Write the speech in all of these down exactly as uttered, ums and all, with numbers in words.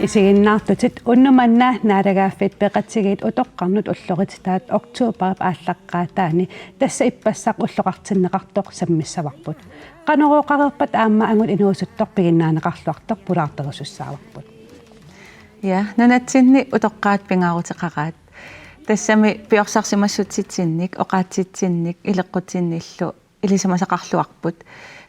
Isiginnaartutit, unnuk manna Naalagaaffiit Peqatigiit utoqqarnut ullorititaat oktobarip aallaqqaataani, tassa ippassaq ulloqartinneqartoq sammissavarput. Qanorooqareerpat aamma angut inuusuttoq piginnaaneqarluartoq pulaartorisussaavarput. Ja, nunatsinni utoqqaat pingaaruteqaraat. Tassami piorsarsimassutsitsinnik, oqaatsitsinnik, ileqqutsinnillu ilisimasaqarluarput.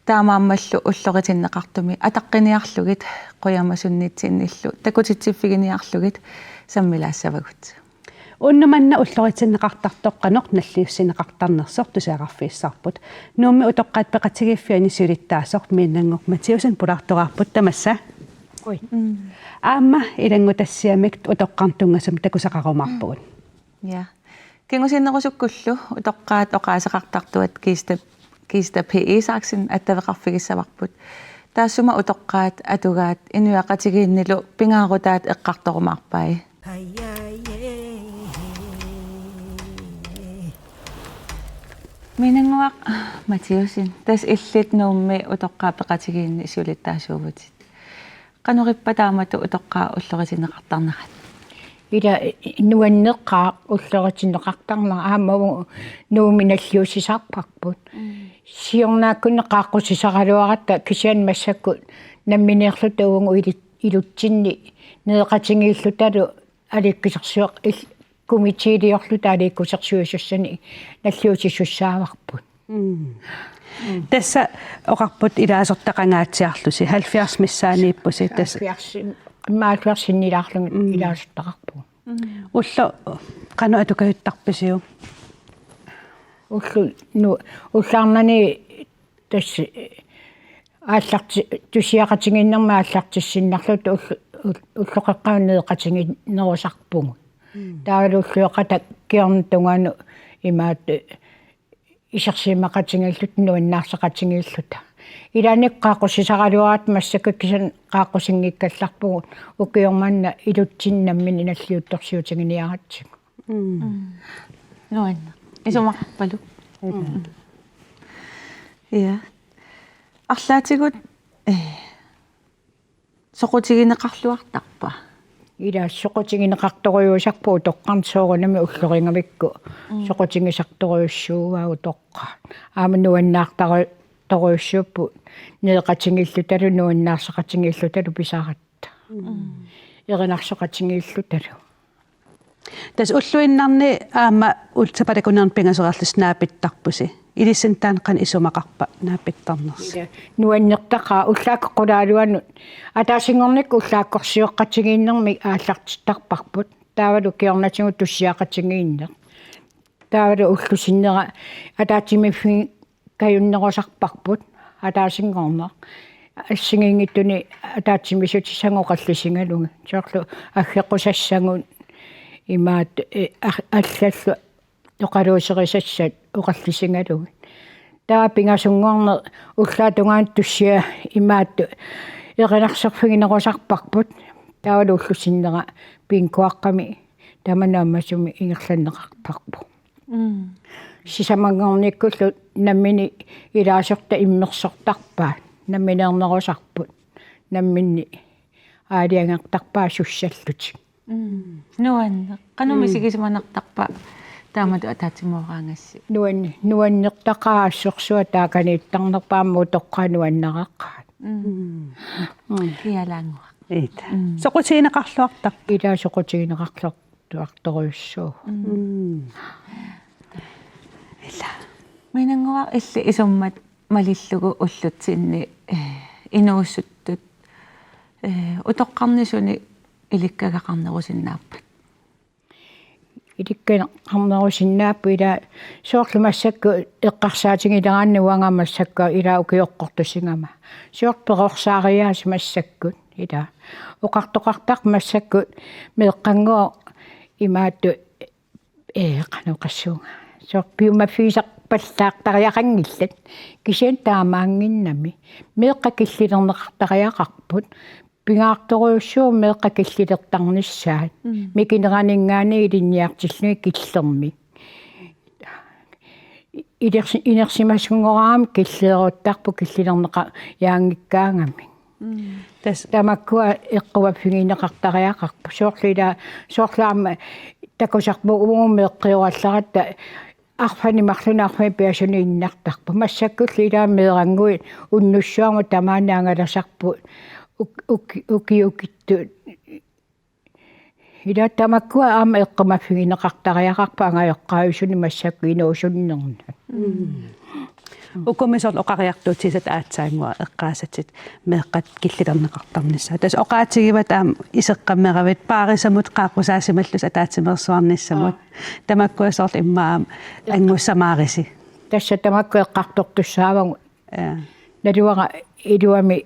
Taamaammallu ulloritinneqartumi ataqqiniarlugit, qujamasunnitsinnilu takutitsiffiginiarlugit sammilaassavagut. Unnuk manna ulloritinneqartartoq qanoq nalliussineqartarnersoq tusagaqarfigissavarput. Nuummi Utoqqaat Peqatigiiffianni siulittaasoq Miinannguaq Mathiussen pulaartoraarput, tamassa. Ui. Mm. Aamma ilanngutassiamik utoqqarnut tunngasumik takusaqarumaarpugut. Ja. Kingusinnerusukkullu utoqqaat oqaaseqartartuat Kista, Kista P. Isaksen attaveqarfigissavarput. Taassuma utoqqaat atugaat inuiaqatigiinnilu pingaarutaat eqqartorumaarpai. Miinannguaq Mathiussen, tassa illit Nuummi Utoqqaat Peqatigiinni siulittaasuuvutit. Qanoq ippa taamatut utoqqaat ulloritinneqartarnerat? Ila nuanneqaaq ulloritinneqartarnera, aamma uagut Nuummi nalliussisarparput. Mm. Siornaakkunni qaaqqusisaraluaratta, kisianni massakkut nammineerluta uagut ilit-, ilutsinni nereqatigiillutalu aliikkusersueq-, il-, komiteeliorluta aliikkusersuisussanik nalliussisussaavarput. Mm. Mm. Tassa oqarput ilaasortaqangaatsiarlusi, halvfjerds missaaniippusi tassa. Halvfjerds, immaqa halvfjerds sinnilaarlugit. Mm. Ilaasortaqarpugut. Mm. Ulloq qanoq atukajuttarpisiuk? Ulloq nu-, ullaarnani tassa, eh, aallarti-, tussiaqatigiinnermi aallartissinnarluta ull-, ull-, ulloqeqqanut nereqatigiinnerusarpugut. Mm. Taavalu ulloqeqqata kingorna tungaanut imaattoq, eh, isersimaqatigiilluta, nuannaarseqatigiilluta. Ilaanni qaaqqusisaraluaratta massakkut, kisianni qaaqqusinngikkallarpugut ukioq manna ilutsinni nammineq nalliuttorsiutiginiaratsigu. Mm. Mm. Nuanneq. Isumaqarpalu. Ila. Mm. Ja. Arlaatigut, eh, soqutigineqarluartarpa? Ila soqutigineqartorujuusarput utoqqarnut, soorunami ullorigamikku. Mm. Soqutigisartorujussuuaat utoqqaat. Aamma nuannaartaru-, torujussuupput nereqatigiillutalu nuannaarseqatigiillutalu pisaratta. Mm. Erinarsoqatigiillutalu. Tassa ulluinnarni aamma ul-, sapaatit akunnerini pingasoreerlusi naapittarpusi. Ilissinnut taanna qanoq isumaqarpa naapittarnersi? Ila, nuannertaqaaq, ullaakkut qulaaluanut. Ataasinngornikkut ullaakkorsioqatigiinnermik aallartittarparput. Taavalu kingornatigut tussiaqatigiinneq. Taavalu ullup sinnera ataatsimiiffigineq kajunnerusarparput ataasinngorneq. Assigiinngitsuni ataatsimiissutissagut oqallisigalugit. Soorlu aggeqqusassagut imaattoq, eh, a-, allallu oqaluuserisassat oqallisigalugit. Taava pingasunngorneq ullaap tungaanut tussiaq imaattoq erinarsorfiginerusarparput. Taavalu ullup sinnera bingoaqqami tamanut ammasumik ingerlanneqartarpoq. Mm. Sisamanngornikkullu nammineq ilaasortat immersortarpaat, nammineernerusarput, namminneq aalajangertarpaat sussallutik. Mm. Nuanneq. Qanoq Mm. misigisimanartarpa taamatut ataatsimooraangassi? Nuanne-, nuannertaqaaq, assorsuaq taakaniittarnerpaamik utoqqaat nuannareqaat. Mm. Mm. Mm. Kialaannguaq. Ita. Mm. Soqutigineqarluartarpa? Ila soqutigineqarluar-, tuartorujussuuvoq. Mm. Mm. Ila. Miinannguaq, illit isummat malillugu ullutsinni, eh, inuusuttut, eh, utoqqarnisuni ilikkagaqarnerusinnaappat? Ilikkagaqarnerusinnaapput, ila soorlu massakkut eqqarsaatigileraanni uanga massakkut ila ukioqqortusigama. Soorlu perorsaariaasiit massakkut, ila. Oqartoqartarpoq massakkut meeqqanngooq imaattoq, ee, qanoq oqassuunga. Soorlu piumaffigisar-, Allaartariaqanngillat. Kisianni taamaannginnami. Meeqqat killilerneqartariaqarput. Pingaartorujussuuvoq meeqqat killilertarnissaat. Mm. Mikineraninngaanniit ilinniartillugit killermik. Inersi-, inersimasunngorami killeeruttarput killilerneqajaanngikkaangamik. Mm. Tassa tamakkua eqqumaffigineqartariaqarput. Soorlu ila, soorlu aamma takusarput uagut meeqqiorallaratta arfineq marlunnik arfineq-pingasunut innartarput. Massakkullu ila meerannguit unnussuarmut tamaani angalasarput uk-, uk-, ukiukittut. Ila tamakkua aamma eqqumaffigineqartariaqarput angajoqqaavisuni massakkut inuusunnernut. Mm. Ukumi soorlu oqariartuutissat aatsaannguaq eqqaasatit meeqqat killilerneqartarnissaat. Tassa oqaatigivat aamma iseqqammeravit paarisamut qaaqqusaasimallugit ataatsimeersuarnissamut. Aa. Tamakkua soorlu immaqa aamma angussamaarisi. Tassa tamakku eqqartortussaavagut. Ja. Naluara iluamik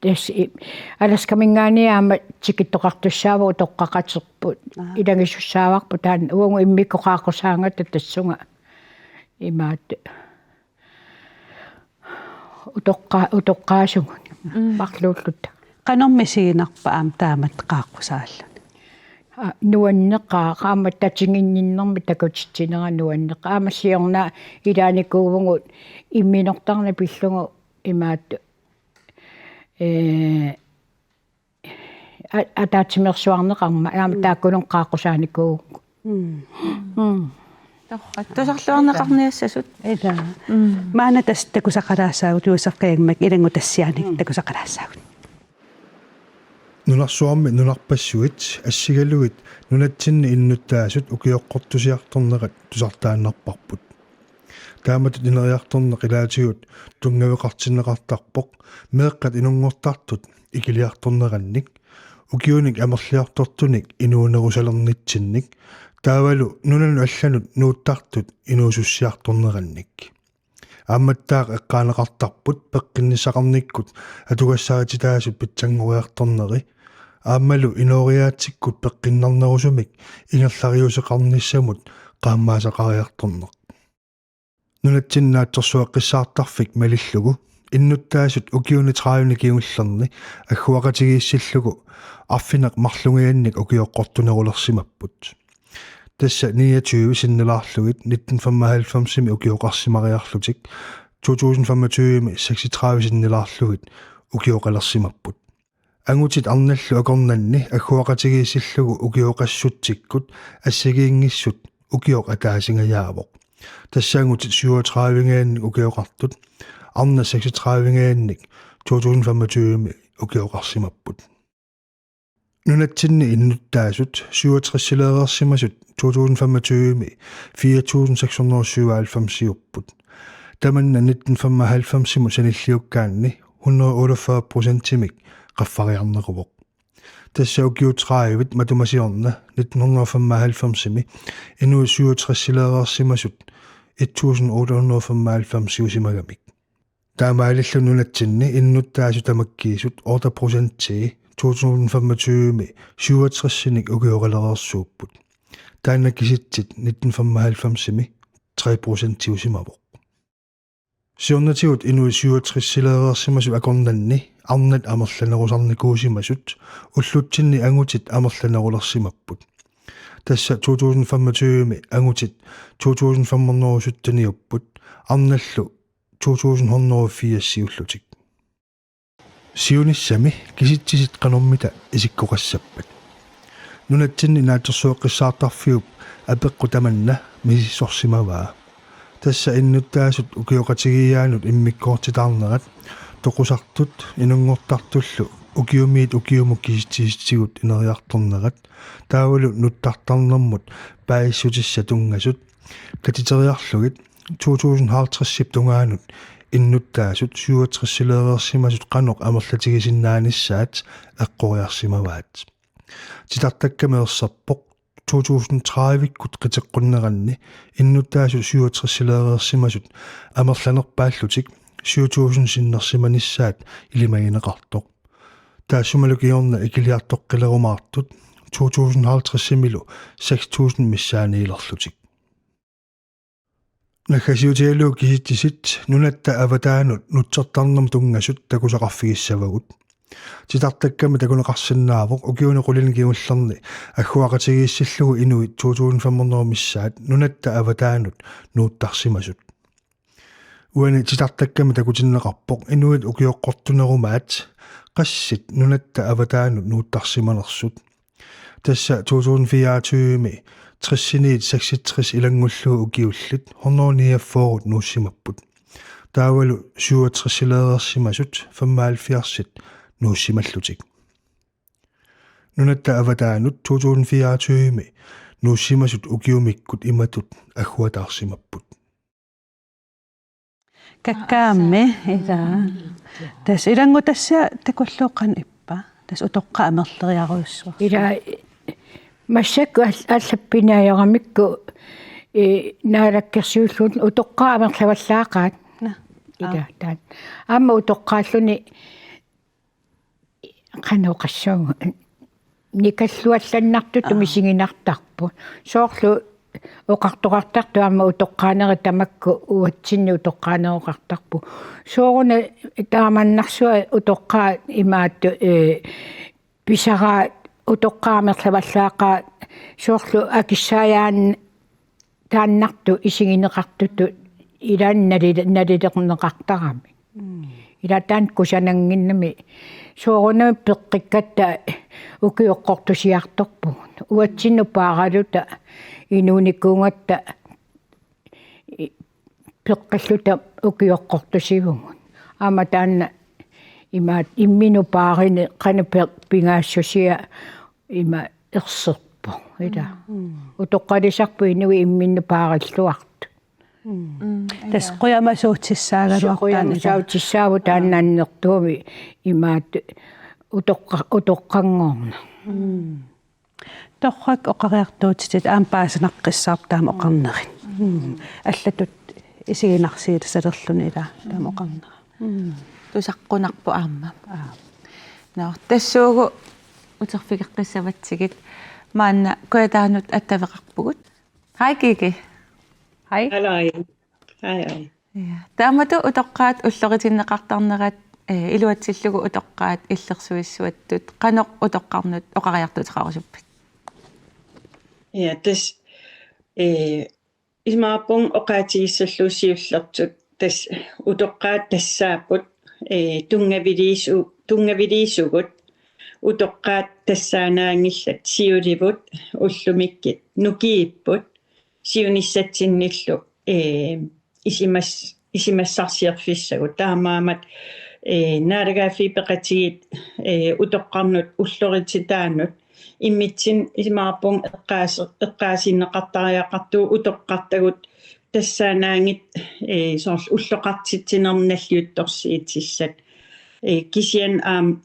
tassa i-, Alaskaminngaanniit aamma tikittoqartussaavagut utoqqaqaterput. Aa. Ilagisussaavarput taanna uagut immikkut qaaqqusaangatta tassunga imaattoq utoqqa-, utoqqaasugut. Mm. Marluulluta. Qanormi isiginarpa aamma taamatut qaaqqusaalluni? Aa, nuanneqaaq, aamma tatiginninnermik takutitsinera nuanneqaaq. Aamma siorna ilaanikuuvugut imminortarneq pillugu imaattoq, ee, a-, ataatsimeersuarneqarmat, aamma, mm, taakkununnga qaaqqusaanikuuvugut. Mm. Mm. Torrak. Tusarluarneqarniassasut. Ila. Mm. Maanna tassa takusaqalaassaagut Josef Qiangimak ilanngutassiaanik, mm, takusaqalaassaagut. Nunarsuarmi nunarpassuit assigalugit nunatsinni innuttaasut ukioqqortusiartornerat tusartaannarparput. Taamatut ineriartorneq ilaatigut tunngaveqartinneqartarpoq meeqqat inunngortartut ikiliartornerannik, ukiunik amerliartortunik inuunerusalernitsinnik, taavalu nunanut allanut nuuttartut inuusussiartornerannik. Aammattaaq eqqaaneqartarput peqqinnissaqarnikkut atugassarititaasut pitsanngoriartorneri, aammalu inooriaatsikkut peqqinnarnerusumik ingerlariuseqarnissamut qaammaasaqariartorneq. Nunatsinni naatsorsueqqissaartarfik malillugu innuttaasut ukiuni tredive kingullerni agguaqatigiissillugu arfineq-marlungiannik ukioqqortunerulersimapput. Tassa niogtyve sinnilaarlugit nitten femoghalvfemsimi ukioqarsimariarlutik, to tusind femogtyvemi seksogtredive sinnilaarlugit ukioqalersimapput. Angutit arnallu akornanni agguaqatigiissillugu ukioqassutsikkut assigiinngissut ukioq ataasingajaavoq. Tassa angutit syvogtredive-ngiannik ukioqartut, arnat seksogtredive-ngiannik to tusind femogtyvemi ukioqarsimapput. Nunatsinni innuttaasut syvogtres-ileereersimasut to tusind femogtyvemi fire tusind seks hundrede og syvoghalvfems-iupput. Tamanna nitten femoghalvfemsimut sanilliukkaanni hundrede og otteogfyrre procentimik qaffariarneruvoq. Tassa ukiut tredive matuma siorna nitten hundrede og femoghalvfemsimi inuit syvogtres-ileereersimasut et tusind otte hundrede og femoghalvfems-iusimagamik. Taamaalillutik nunatsinni innuttaasut tamakkiisut otte procentii to tusind femogtyvemi syvogtresinik ukioqalereersuupput. Taanna kisitsit nitten femoghalvfemsimi tre procentiusimavoq. Siornatigut inuit syvogtres-ileereersimasut akornanni arnat amerlanerusarnikuusimasut ullutsinni angutit amerlanerulersimapput. Tassa to tusind femogtyvemi angutit to tusind fem hundrede og sytten-iupput, arnallu to tusind hundrede og firs-iullutik. Siunissami kisitsisit qanormita isikkoqassappat? Nunatsinni naatsorsueqqissaartarfiup apeqqut tamanna misissorsimavaa. Tassa innuttaasut ukioqatigiiaanut immikkoortitaarnerat, toqusartut inunngortartullu ukiumiit ukiumut kisitsisitigut ineriartornerat, taavalu nuttartarnermut paasissutissat tunngasut, katiteriarlugit to tusind halvtreds-ip tungaanut innuttaasut syvogtres-ileereersimasut qanoq amerlatigisinnaanissaat eqqoriarsimavaat. Titartakkami erserpoq to tusind tredive-kkut qiteqqunneranni innuttaasut syvogtres-ileereersimasut amerlanerpaallutik syv tusind sinnersimanissaat ilimagineqartoq. Taassumalu kingorna ikiliartoqqilerumaartut to tusind halvtreds-imilu seks tusind missaaniilerlutik. Naggasiutigalugu kisitsisit nunatta avataanut nutsertarnermut tunngasut takusaqarfigissavagut. Titartakkami takuneqarsinnaavoq ukiuni qulinik kingullerni agguaqatigiissillugu inuit to tusind fem hundrede missaat nunatta avataanut nuuttarsimasut. Uani titartakkami takutinneqarpoq inuit ukioqqortunerumaat qassit nunatta avataanut nuuttarsimanersut. Tassa to tusind fireogtyve-mi tressinit seksogtres ilanngullugu ukiullit hundrede niogfyrre nuussimapput. Taavalu syvogtresileereersimasut femoghalvfjerdsit nuussimallutik. Nunatta avataanut to tusind fireogtyve-mi nuussimasut ukiumikkut imatut agguataarsimapput. Kakkaammi, ila. Tassa ilanngutassiaq takullugu qanoq ippa. Tassa utoqqaat amerleriarujussuarsi. Ila, massakkut all-, allappinaajaramikku, eh, naalakkersuisut utoqqaat amerlavallaaqaat. Naa. Ila, aa, taanna. Aamma utoqqaalluni qanoq oqassaanga, nikalluallannartutut, aa, misiginartarput. Soorlu oqartoqartartut aamma utoqqaanerit tamakku uatsinni utoqqaaneroqartarput. Sooruna taamannarsuaq utoqqaat imaattoq, eh, pisaraat utoqqaat amerlavallaaqaat soorlu akissaajaan taannartut isigineqartutut ilaanni nali-, nalilerneqartaramik. Mm. Ila taanna kusanannginnami soorunami peqqikkatta ukioqqortusiartorpugut. Uatsinnut paaraluta inuunikuugatta i-, peqqilluta ukioqqortusivugut. Aamma taanna imaat imminut paarini qanoq pe-, pingaassusia ima erserpoq, ila. Mm. Utoqqalisarput inuit imminnut paarilluartut. Mm. Mm, tassa ila. Qujamasuutissaagaluarput taanna ila. Qujamasuutissaavugut taanna annertuumik imaat utoqqa-, utoqqanngorneq. Mm. Torrak, oqariartuutitit aamma paasinaqqissaarput taama oqarnerit. Mm. Allatut isiginarsiisalerluni ila taama oqarnera. Mm. Tusaqqunarpoq aamma. Aa. Nå, tassuugu uterfigeqqissavatsigit maanna Kujataanut attaveqarpugut. Hej, Kiki. Hej. Hallo. Hej, hej. Ja. Taamatut utoqqaat ulloritinneqartarnerat, eh, iluatsillugu utoqqaat illersuissuattut qanoq utoqqarnut oqariartuuteqarusuppit? Ja, tassa, eh, isumaqarpunga oqaatigissallugu siullertut tassa utoqqaat tassaapput, eh, tunngaviliisu-, tunngaviliisugut utoqqaat tassaannaanngillat siulivut ullumikkut nukiipput siunissatsinnillu, eh, isimas-, isumassarsiorfissagut. Taamaammat, eh, naalagaaffiit peqatigiit, eh, utoqqarnut ullorititaanut immitsinnut isumaqarpunga eqqaas-, eqqaasinneqartariaqartugut utoqqartagut tassaannaanngitsut, eh, soorlu ulloqartitsinermut nalliuttorsiutissat. Eh, kisianni aamma,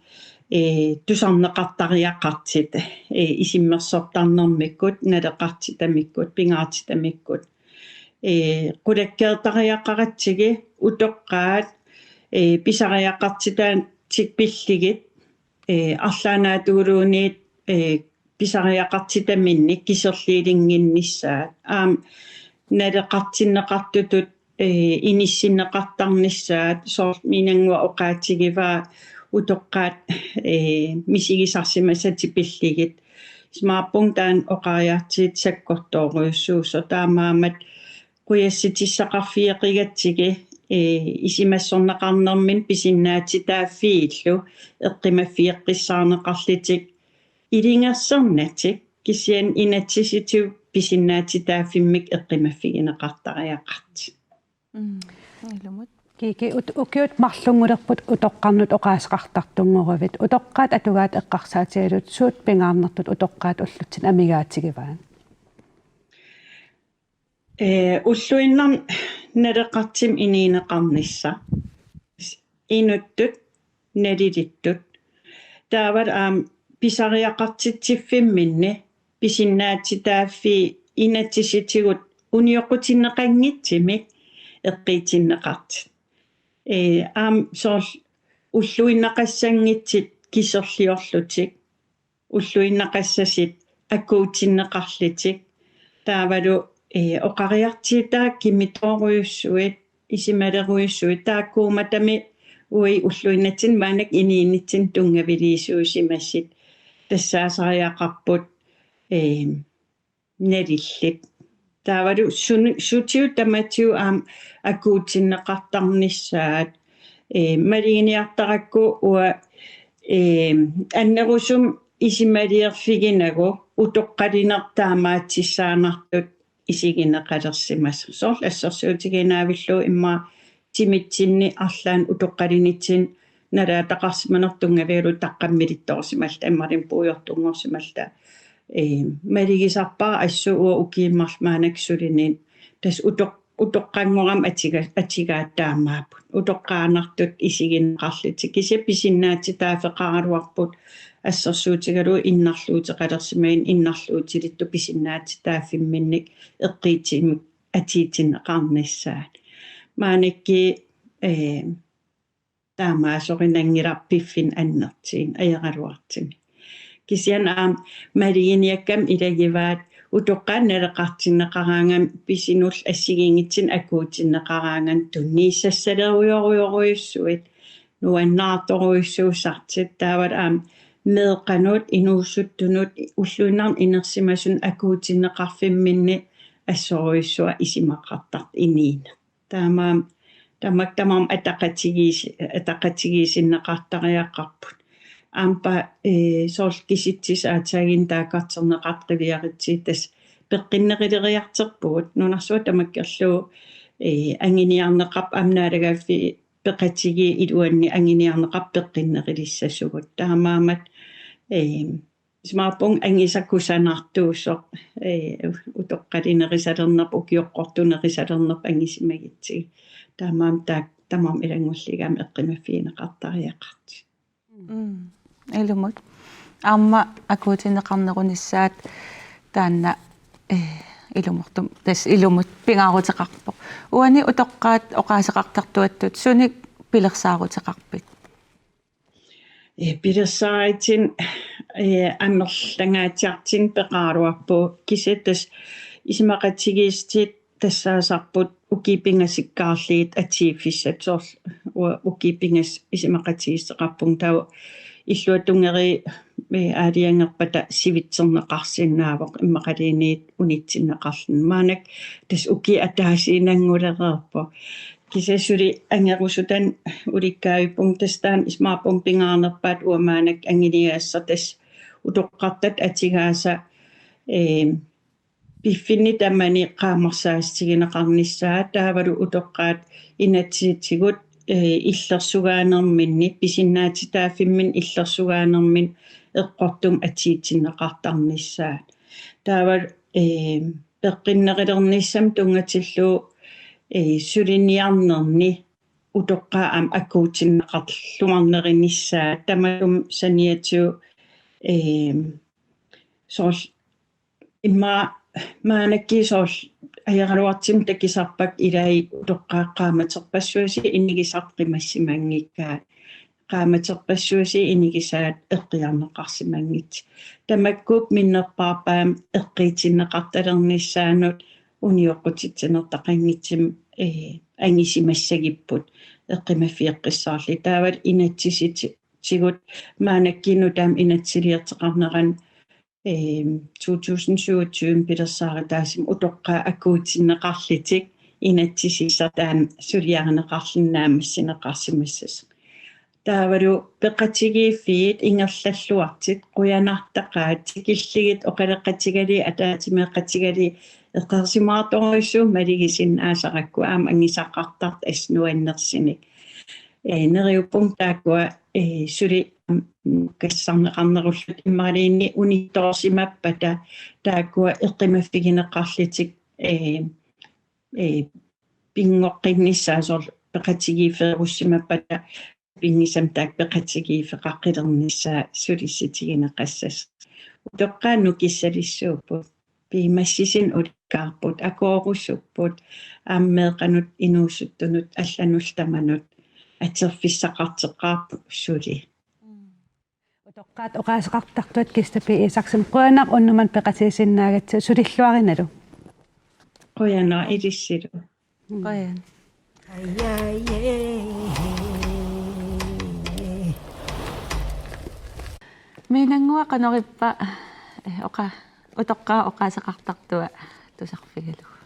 eh, tusarneqartariaqartut, eh, isummersortarnermikkut, naleqartitamikkut, pingaartitamikkut. Eh, qulakkeertariaqaratsigu utoqqaat, eh, pisariaqartitaatik pillugit, eh, arlaannaatuguluunniit, eh, pisariaqartitaminnik kiserliilinnginnissaat. Aamma naleqartinneqartutut, eh, inissinneqartarnissaat, soorlu Miinannguaq oqaatigivaa utoqqaat, eh, misigisarsimasatik pillugit. Isumaqarpunga taanna oqariartuutit sakkortoorujussuusoq, taamaammat qujassutissaqarfigeqigatsigu, eh, isumassorneqarnermini pisinnaatitaaffiillu eqqumaffigeqqissaarneqarlutik ilungersornatik, kisianni inatsisitigut pisinnaatitaaffimmik eqqumaffigineqartariaqartut. Mm, ilumut. Kiki, ut-, ukiut marlunngulerput utoqqarnut oqaaseqartartunngoruit. Utoqqaat atugaat eqqarsaatigalugit suut pingaarnertut utoqqaat ullutsinni amigaatigivai? Eh, ulluinnarni naleqartumik inuuneqarnissaq. Inuttut, nalilittut. Taavalu aamma pisariaqartitsiffimmini pisinnaatitaaffii inatsisitigut unioqqutinneqanngitsumik eqqiitinneqartut. Eh, aamma soorlu ulluinnaqassanngitsut kiserliorlutik, ulluinnaqassasut akuutinneqarlutik, taavalu ee, oqariartiitaa kimitoorujussuit, isimalerujussuit, taakkuummata uagut ulluinnatsinni maannakkut inuunitsinni tunngaviliisuusimasut tassaasariaqarput, ee, nalillit. Taavalu sunu-, sutigut tamatigut aamma akuutinneqartarnissaat. Ee, maluginiartarakku uanga, ee, annerusumik isumaliorfiginagu utoqqalineq taamaattussaanartut isigineqalersimasoq. Soorlu assersuutigiinnavillugu immaqa timitsinni arlaanni utoqqalunitsinni nalaataqarsimanerput tunngavigalugu taqqammeriliorsimalluta imaluunniit puigortunngorsimalluta. Ee, malugisarpara assut uanga ukiut marluk maannakkut sulineq. Tassa utoq-, utoqqanngorami atuga-, atugaat taamaapput. Utoqqaannartut isigineqarlutik. Kisianni pisinnaatitaaffeqaraluarput assersuutigalugu innarluuteqalersimagunik innarluutilittut pisinnaatitaaffimminnik eqquutsimik atuutsinneqarnissaat. Maannakkut, ee, taamaasorinnanngilaq piffinni annertuumik ajoraluartumik. Kisianni aamma maluginiakkamik ilagivaat utoqqaat naleqartinneqaraangamik pisinullu assigiinngitsunik akuutinneqaraangamik tunniussassalerujorujorujussuit nuannaartorujussuusartut taavalu aamma meeqqanut inuusuttunut ulluinnarni inersimasunut akuutinneqarfimminni assorujussuaq isumaqartartoq inuuneq. Taamaammat, tamakku tamarmik ataqatigiis-, ataqatigiissinneqartariaqarput. Aamma, ee, soorlu kisitsisit aatsaannguaq taakkartorneqartut qiviarutsigu tassa peqqinneruleriartorpugut. Nunarsuaq tamakkerlugu, ee, anguniarneqarpoq aamma naalagaaffiit peqatigiit iluanni anguniarneqarput peqqinnerulissasugut. Taamaammat, ee, isumaqarpunga angusaq kusanartuusoq, ee, utoqqalinerusalernerput, ukioqqortunerusalernerput angusimagutsigu. Taamaammat taakku tamarmik ilanngullugu aamma eqqumaffigineqartariaqartut. Mm. Ilumut. Aamma akuutinneqarnerunissaat taanna, ee, ilumortum-, tassa ilumut pingaaruteqarpoq. Uani utoqqaat oqaaseqartartuattut sunik pilersaaruteqarpit? Ee, pilersaarutinik, ee, amerlangaatsiartunik peqaraluarpugut kisianni tassa isumaqatigiissutit tassaasarput ukiut pingasukkaarlugit atuiffissat soorlu uanga ukiut pingasut isumaqatigiissuteqarpunga taava illuatunngeriit, ee, aalajangerpata sivitsorneqarsinnaavoq immaqaluunniit unitsinneqarluni. Maannakkut tassa ukiut ataasiinnanngulereerput. Kisianni suli angerusutanik ulikkaavippunga tassa taanna isumaqarpunga pingaarnerpaat uanga maannakkut anguniagassaq tassa utoqqartatta atugaasa, ee, piffinni tamani qaammarsaassutigineqarnissaa taavalu utoqqaat inatsisitigut, ee, illersugaanerminni pisinnaatitaaffimminni illersugaanerminni eqqortumik atuutsinneqartarnissaat. Taavalu, ee, peqqinnerulernissamut tunngatillugu, ee, suliniarnerni utoqqaat aamma akuutinneqarluarnerunissaat tamatuma saniatigut, ee, soorlu immaqa maannakkut soorlu ajoraluartumik takusarpakka ilai utoqqaat qaammaterpassuit inugisartut qimassimanngikkaat. Qaammaterpassuit inugisaat eqqiarneqarsimanngitsut. Tamakku minnerpaamik eqqiitinneqartalernissaannut unioqqutitsinertaqanngitsumik, ee, angusimassagipput eqqumaffigeqqissaarlugit. Taavalu inatsisitigut maannakkut nutaamik inatsisiliortoqarnerani, ee, to tusind syvogtyve pilersaarutaasumik utoqqaat akuutinneqarlutik inatsisissaq taanna suliarineqarluni naammassineqarsimassasoq. Taavalu peqatigiiffiit ingerlalluartut qujanartaqaat tikillugit oqaloqatigalugit ataatsimeeqatigalugit eqqarsimaartorujussuuvoq malugisinnaasarakkit aamma angusaqartartut assut nuannersunik. Ee, neriuppunga taakkua, ee, suli, mm, kassarneqarnerullutik imaluunniit unittoorsimappata taakkua eqqumaffigineqarlutik, ee, ee, pinngoqqinnissaat soorlu peqatigiiffeerussimappata pinngisamik taakku peqatigiiffeqaqqilernissaat sulissutigineqassasoq. Utoqqaat nukissalissuupput, piumassisunik ulikkaarput, akoorusupput, aamma meeqqanut inuusuttunut allanullu tamanut atorfissaqartoqarput suli. Utoqqaat oqaaseqartartuattut Kirsten P. Isaksen, qujanaq unnuk manna peqatigiissinnaagatsigit, sulilluarinalu. Qujanaq ilissilu. Qujan. Miinannguaq qanorippa, eh, oqa-, utoqqaat oqaaseqartartua tusarfigalugu.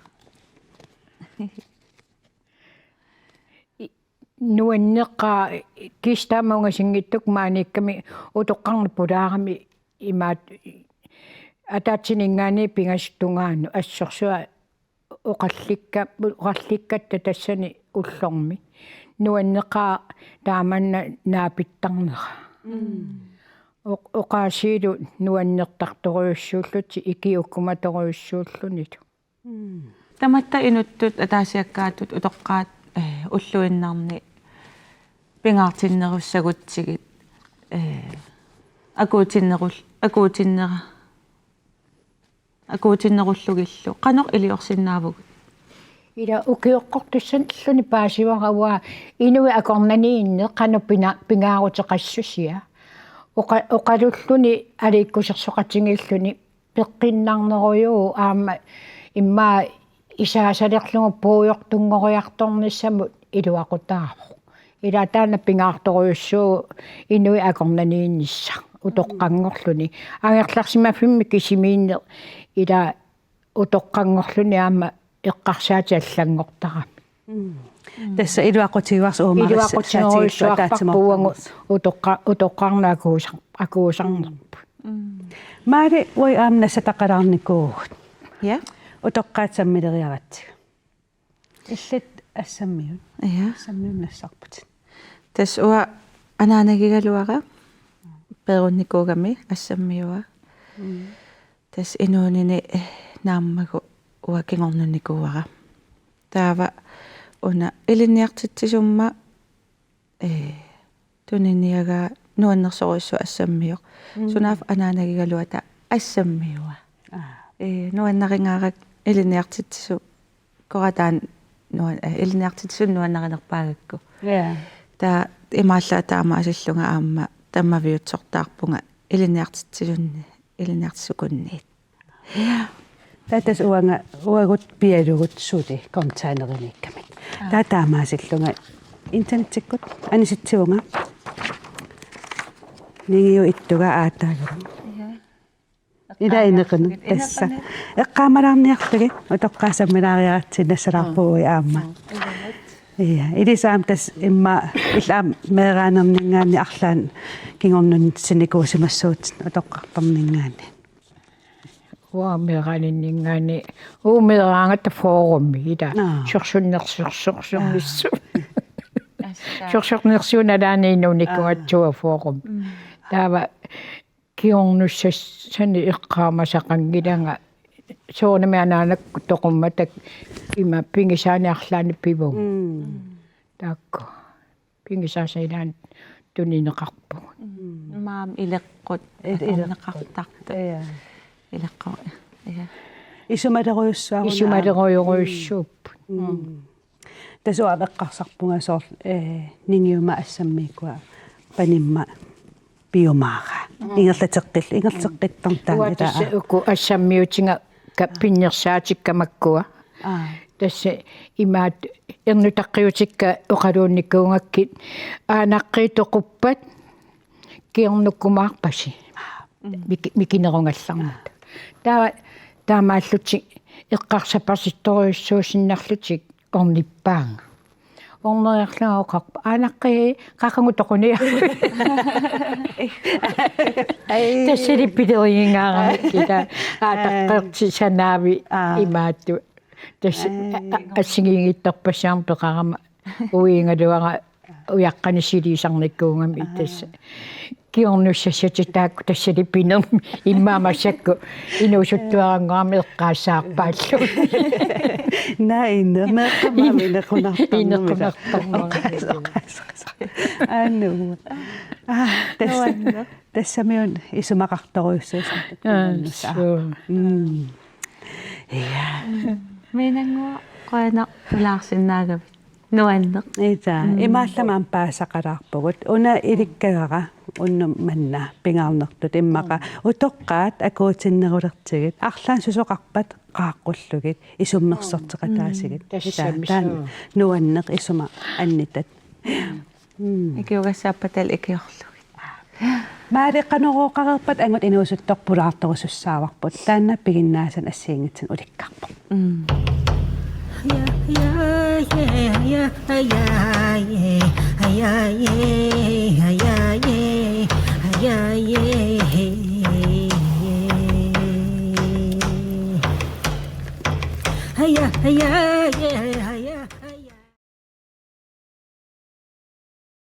Nuanneqaaq kista maungasinngittuk maaniikkami utoqqarnut pulaarami imaat ataatsininngaanniit pingasut tungaanut assorsuaq oqallikka-, oqallikkatta tassani ullormi. Nuanneqaaq taamanna naapittarnera. Oq-, oqaasiilu nuannertartorujussuullutik ikiukumatorujussuullunilu. Tamatta inuttut ataasiakkaatut utoqqaat, eh, ulluinnarni pingaartinnerussagutsigit, eh, akuutinnerul-, akuutinnera-, akuutinnerullugillu. Qanoq iliorsinnaavugut? Ila ukioqqortussalluni paasivara uanga inuit akornanniinneq qanoq pina-, pingaaruteqassusia. Oqa-, oqalulluni aliikkusersoqatigiilluni peqqinnarnerujuuvoq aamma immaqa isaasalerlugu puigortunngoriartornissamut iluaqutaavoq. Ila taanna pingaartorujussuuvoq inuit akornanniinnissaq utoqqanngorluni. Angerlarsimaffimmi kisimiinneq ila utoqqanngorluni aamma eqqarsaatit allanngortarami. Tassa iluaqutigivarsi uuma Iluaqutigerujussuarparput uagut utoqqa-, utoqqarnut akuusar-, akuusarnerput. Maali uagut aamma nassataqalaarnikuuvugut. Ja. Utoqqaat sammileriaratsigu. Illit assammiut. Ja. Assammiut nassarputit. Tassa uanga anaanagigaluara perunnikuugami assammiua. Tassa inuunini naammagu uanga kingornunnikuuara. Taava una ilinniartitsisumma, eh, tuniniagaa nuannersorujussuaq assammiu. Sunaaffa anaanagigaluata assammiua. Eh, nuannarigaarakku ilinniartitsisukkora taanna nuan-, eh, ilinniartitsisunik nuannarinerpaagakku. Ja. Taava imaallaat taamaasillunga aamma tammaviutsortaarpunga ilinniartitsisunni, ilinniartitsisukunniit. Taava tassa uanga, uagut pialugut suli containeriniikkamik. Taava taamaasillunga internettikkut anisitsivunga. Ningiu ittuga aataalugu. Ila inequnaq tassa. Eqqaamalaarniarlugit utoqqaat sammilaariaratsigit nassalaarpugut aamma. Ja, ilissi aamma tassa immaqa illit aamma meeraanerninngaanniit arlaannik kingornunnissinikuusimassuutit utoqqartarninngaanniit. Uanga meeraaninninngaanniit, uagut meeraagatta forumi ila. Aa. Sorsunnersorsorsornissu. Sorsornersuup nalaani inuunikuugatsigit forum. Taava kingornussassanik eqqaamasaqanngilanga soorunami anaanakkut toqummatakka ima pigisaanik arlaannik pivunga. Taakku. Pigisaasa ilaanni tunineqarpugut. Maam ileqqut, Il-, ileqqut. Akorneqartartut. Ja. Ileqqut. Ja. Isumalerujussuaruna. Isumalerujorujussuupput. Tassa uanga eqqarsarpunga soorlu, eh, ningiuma assammiikkua panimma piumaara. Ingerlateqqil-, ingerlateqqittarnut taanna. Uanga tassa uku assammiutiga ka-, pinnersaatikka makkua. Aa. Tassa imaat ernutaqqiutikka oqaluunnikuugakkit aanaqqii toquppat kingornukkumaarpasi. Mik-, mikinerugallarmata. Taava taamaallutik eqqarsapasittorujussuusinnarlutik ornippaanga. Orneriarlunga oqarpoq: "Aanaqqii, qaqugu toquniarpit?" Tassali pilerigingaarami ila aataqqeerti sanaavi. Aa. Imaattoq. Tassa a-, a-, assigiinngitsorpassuarnik peqarama uigaluara ujaqqanik siliisarnikuugami. Aa. Tassa. Kingornussassatit taakku tassali pinermi immaqa massakkut inuusuttuaranngorami eqqaassaarpaallugu. Naa, ine-, meeqqammi inequnartarnermi. Inequnartarnermi. Oqaas-, oqaas-, oqaas-. Aanu. Aa, tassa. Nuanneq. Tassami una isumaqartorujussuusoq. Aa, suu. Mm. Ja. Miinannguaq, qujanaq pulaarsinnaagavit. Nuanneq. Ita, mm, imaallamik aamma paasisaqalaarpugut. Una ilikkagara unnuk manna pingaarnertut immaqa utoqqaat akuutinnerulertigit. Arlaannik susoqarpat qaaqqullugit isummersorteqataasigit. Mm. Ita, tassami taanna suu. Nuanneq isuma annitat. Mm. Ikiugassaappata ikiorlugit. Maali, qanorooqareerpat angut inuusuttoq pulaartorusussaavarput. Taanna piginnaasanut assigiinngitsunik ulikkarpoq. Mm.